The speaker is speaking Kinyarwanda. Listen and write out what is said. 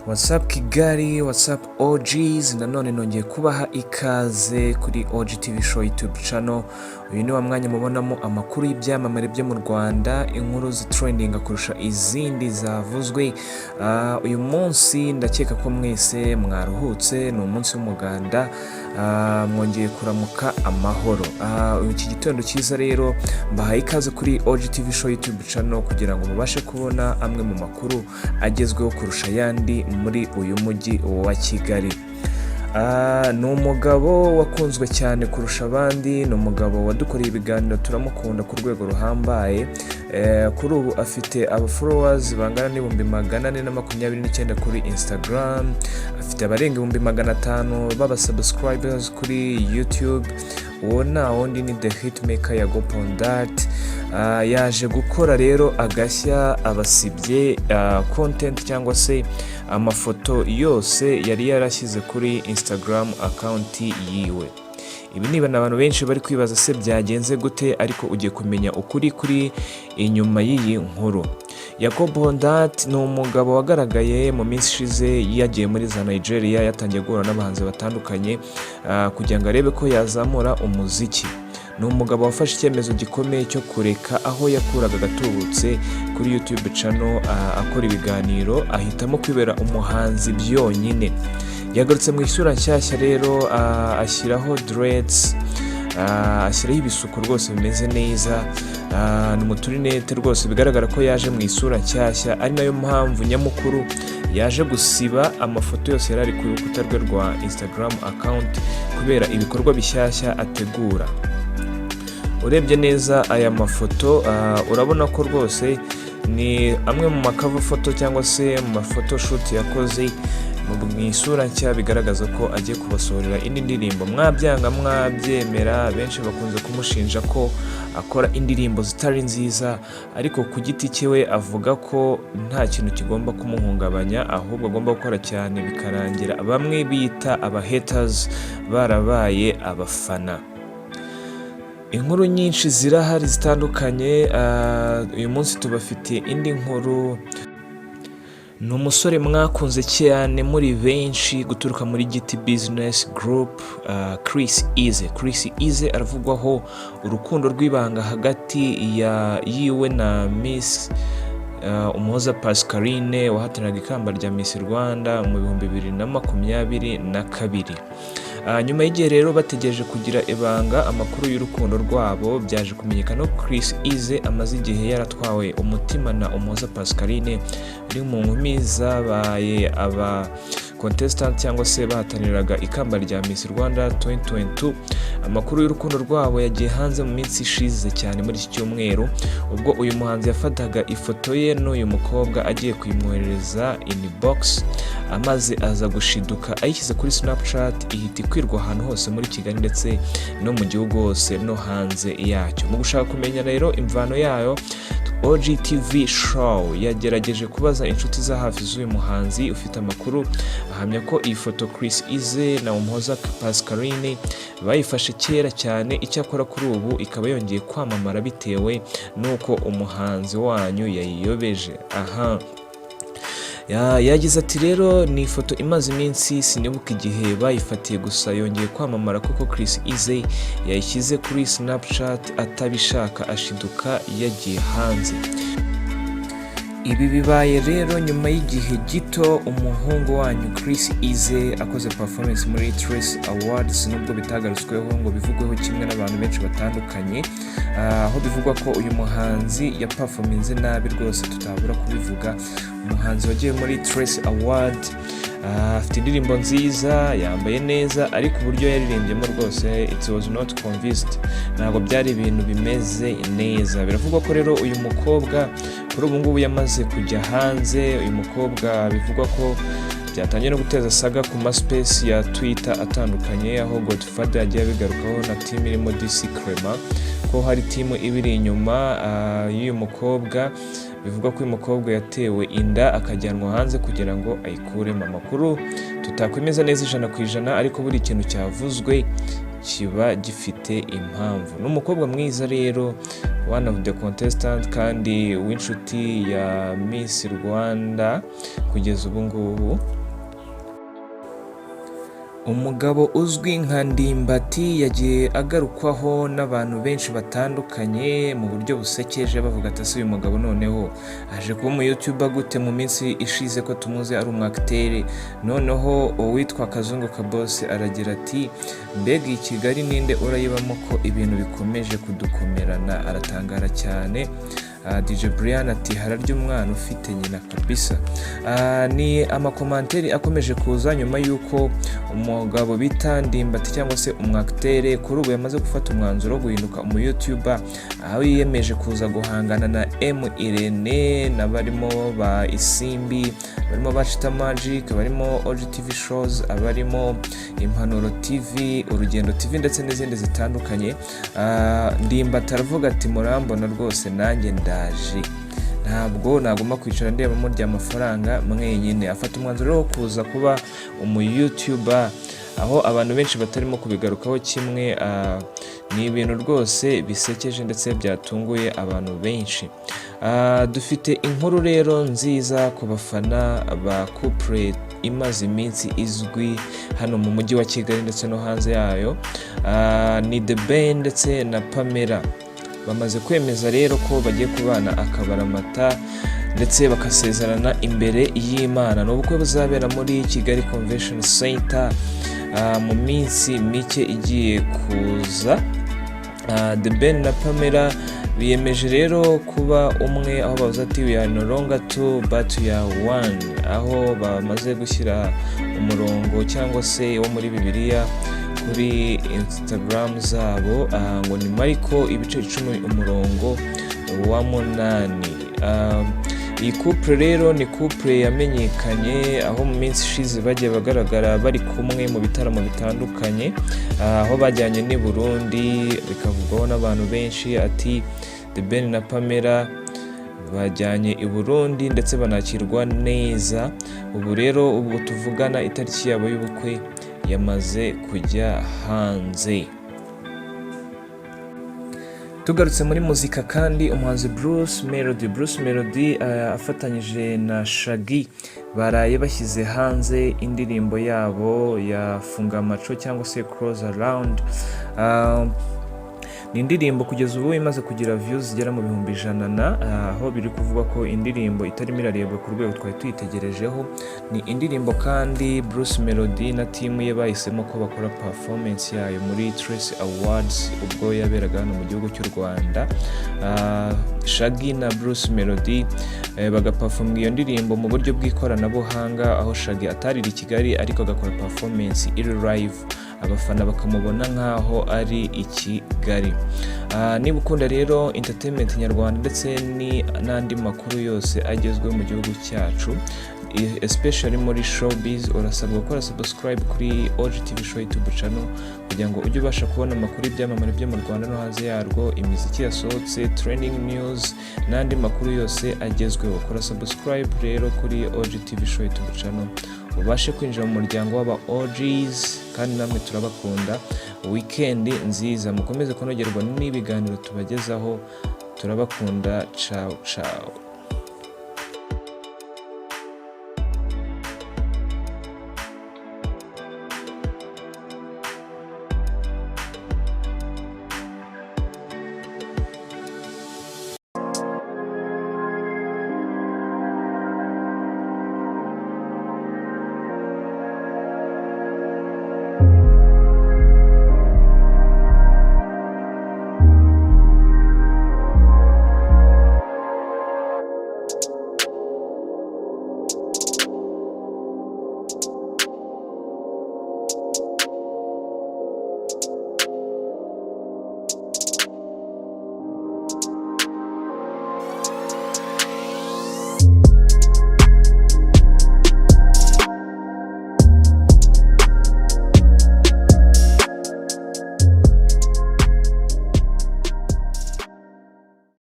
What's up Kigali, what's up OGs? Nanone nongeye kubaha ikaze kuri OG TV Show YouTube channel. Uyu ni wa mwanya mubonamo amakuru y'ibyamamare byo mu Rwanda, inkuru zitrendinga kurusha izindi zavuzwe. Uyu munsi ndakeka ko mwese mwaruhutse, ni umunsi w'umuganda, mwongeye kuramuka amahoro. Iki gitondo cyiza rero mbahaye ikaze kuri OG TV Show YouTube channel kugira ngo mubashe kubona amwe mu makuru agezweho kurusha ayandi muri uyu mujyi wa Kigali. Ni umugabo wakunzwe cyane kurusha abandi, ni umugabo wadukoreye ibiganiro turamukunda ku rwego ruhambaye. Kuri ubu afite aba followers bangana n'429,000 kuri Instagram, afite abarenga 500,000 b'aba subscribers kuri YouTube. Uwo nta wundi ni The Hitmaker Yago Pon Dat. Yaje gukora rero agashya, abasibye content cyangwa se amafoto yose yari yarashyize kuri Instagram account yiwe. Ibi niba abantu benshi bari kwibaza se byagenze gute, ariko ugiye kumenya ukuri kuri inyuma y'iyi nkuru. Yago Pon Dat ni umugabo wagaragaye mu minsi ishize yagiye muri za Nigeria, yatangiye guhura n'abahanzi batandukanye kugira ngo arebe ko yazamura umuziki. Ni umugabo wafashe icyemezo gikomeye cyo kureka aho yakuraga agatubutse kuri YouTube channel, akora ibiganiro, ahitamo kwibera umuhanzi byonyine. Yagarutse mu isura nshyashya rero, ashyiraho dreads, ashyiraho ibisuko rwose bimeze neza, ni umuturinete rwose, bigaragara ko yaje mu isura nshyashya, ari nayo mpamvu nyamukuru yaje gusiba amafoto yose yari ari ku rukuta rwe rwa Instagram account kubera ibikorwa bishyashya ategura. Urebye neza aya mafoto, urabona ko rwose ni amwe mu ma cover photo cyangwa se mu ma photoshoot yakoze mu isura nshya, bigaragaza ko agiye kubasohorera indi ndirimbo. Mwabyanga mwabyemera, benshi bakunze kumushinja ko akora indirimbo zitari nziza, ariko ku giti cye we avuga ko nta kintu kigomba kumuhungabanya, ahubwo agomba gukora cyane bikarangira bamwe bita aba haters barabaye abafana. Inkuru nyinshi zirahari zitandukanye, uyu munsi tubafitiye indi nkuru. Ni umusore mwakunze cyane muri benshi guturuka muri Giti Business Group, Chris Eazy. Chris Eazy aravugwaho urukundo rw'ibanga hagati ya yiwe na Miss Umuhoza Pascaline wahataniraga ikamba rya Miss Rwanda mu 2022. Nyuma y'igihe rero bategereje kugira ibanga amakuru y'urukundo rwabo, byaje kumenyekana ko Chris Eazy amaze igihe yaratwawe umutima na Umuhoza Pascaline uri mu nkumi zabaye aba contestant cyangwa se bahataniraga ikamba rya Miss Rwanda 2022. Amakuru y'urukundo rwabo yagiye hanze mu minsi ishize cyane muri iki cyumweru, ubwo uyu muhanzi yafataga ifoto ye n'uyu mukobwa agiye kuyimwoherereza inbox, amaze aza gushiduka ayishyize kuri Snapchat, ihita ikwirwa ahantu hose muri Kigali ndetse no mu gihugu hose no hanze yacyo. Mu gushaka kumenya rero imvano yayo, OGTV Show yagerageje kubaza inshuti za hafi z'uyu muhanzi ufite amakuru, ahamya ko iyi foto Chris Eazy na Umuhoza Pascaline bayifashe kera cyane, icyakora kuri ubu ikaba yongeye kwamamara bitewe n'uko umuhanzi wanyu yayiyobeje. Aha yagize ati: "Rero ni ifoto imaze iminsi, sinibuka igihe bayifatiye, gusa yongeye kwamamara kuko Chris Eazy yayishyize kuri Snapchat atabishaka, ashiduka yagiye hanze." Ibi bibaye rero nyuma y'igihe gito umuhungu wanyu Chris Eazy akoze performance muri Trace Awards, nubwo bitagarutsweho ngo bivugweho kimwe n'abantu benshi batandukanye, aho bivugwa ko uyu muhanzi yaperforminze nabi rwose, tutabura kubivuga. Umuhanzi wagiye muri Trace Award, afite indirimbo nziza, yambaye neza, ariko uburyo yaririmbyemo rwose it was not convinced, ntabwo byari ibintu bimeze neza. Biravugwa ko rero uyu mukobwa kuri ubu ngubu yamaze kujya hanze. Uyu mukobwa bivugwa ko byatangiye no guteza saga ku ma space ya Twitter atandukanye, aho Godfather yagiye abigarukaho na team irimo DC Clement, ko hari team ibiri inyuma y'uyu mukobwa. Bivugwa ko uyu mukobwa yatewe inda akajyanwa hanze kugira ngo ayikuremo. Amakuru tutakwemeza neza 100%, ariko buri kintu cyavuzwe kiba gifite impamvu. Ni umukobwa mwiza rero, one of the contestant kandi w'inshuti ya Miss Rwanda kugeza ubu ngubu. Umugabo uzwi nka Ndimbati yagiye agarukwaho n'abantu benshi batandukanye mu buryo busekeje, bavuga ati: "Ese uyu mugabo noneho aje kuba umu YouTuber gute mu minsi ishize ko tumuzi ari umu acteur?" Noneho uwitwa Kazungu Kabose aragira ati: "Mbega iyi Kigali ninde urayibamo ko ibintu bikomeje kudukomerana?" Aratangara cyane. DJ Brian ati: "Hararya umwana ufite nyina kabisa." Ni amakomanteri akomeje kuza nyuma y'uko umugabo bita Ndimbati cyangwa se umu acteur kuri ubu yamaze gufata umwanzuro wo guhinduka umu YouTuber, aho yiyemeje kuza guhangana na M Irene n'abarimo ba Isimbi, barimo ba Chita Magic, barimo OG TV shows, abarimo Impanuro TV, Urugendo TV ndetse n'izindi zitandukanye. Ndimbati aravuga ati: "Murambona rwose, nanjye ndaje, ntabwo nagomba kwicara ndeba murya amafaranga mwenyine." Afata umwanzuro wo kuza kuba umu YouTuber, aho abantu benshi batarimo kubigarukaho kimwe. Ni ibintu rwose bisekeje ndetse byatunguye abantu benshi. Dufite inkuru rero nziza ku bafana ba couple imaze iminsi izwi hano mu mujyi wa Kigali ndetse no hanze yayo. Ni The Ben ndetse na Pamela. Bamaze kwemeza rero ko bagiye kubana akabaramata ndetse bakasezerana imbere y'Imana. Ni ubukwe buzabera muri Kigali Convention Center mu minsi mike igiye kuza. The Ben na Pamela biyemeje rero kuba umwe, aho bavuze ati: "We are no longer two, but we are one", aho bamaze gushyira umurongo cyangwa se wo muri Bibiliya kuri Instagram zabo, ngo ni Mariko ibice 10 umurongo wa 8. Iyi couple rero ni couple yamenyekanye aho mu minsi ishize bagiye bagaragara bari kumwe mu bitaramo bitandukanye, aho bajyanye n'i Burundi bikavugwaho n'abantu benshi ati: "The Ben na Pamela bajyanye i Burundi ndetse banakirwa neza." Ubu rero ubwo tuvugana itariki yabo y'ubukwe yamaze kujya hanze. Tugarutse muri muzika kandi, umuhanzi Bruce Melody afatanyije na Shaggy baraye bashyize hanze indirimbo yabo ya Fungamacho cyangwa se Close Around. Ni indirimbo kugeza ubu imaze kugira views zigera mu 100,000 na aho biri kuvuga ko indirimbo itarimo irarebwa ku rwego twari tuyitegerejeho. Ni indirimbo kandi Bruce Melody na team ye bahisemo ko bakora performance yayo muri Trace Awards ubwo yaberaga hano mu gihugu cy'u Rwanda. Shaggy na Bruce Melody bagaperforma iyo ndirimbo mu buryo bw'ikoranabuhanga, aho Shaggy atariri i Kigali ariko agakora performance iri live, abafana bakamubona nk'aho ari i Kigali. Niba ukunda rero entertainment nyarwanda ndetse n'andi makuru yose agezweho mu gihugu cyacu, especially muri showbiz, urasabwa gukora subscribe kuri OG TV Show YouTube channel kugira ngo ujye ubasha kubona amakuru y'ibyamamare byo mu Rwanda no hanze yarwo, imiziki yasohotse, trending news n'andi makuru yose agezweho. Kora subscribe rero kuri OG TV Show YouTube channel ubashe kwinjira mu muryango w'aba OGs, kandi namwe turabakunda. Weekend nziza, mukomeze kunogerwa n'ibiganiro tubagezaho. Turabakunda, ciao ciao.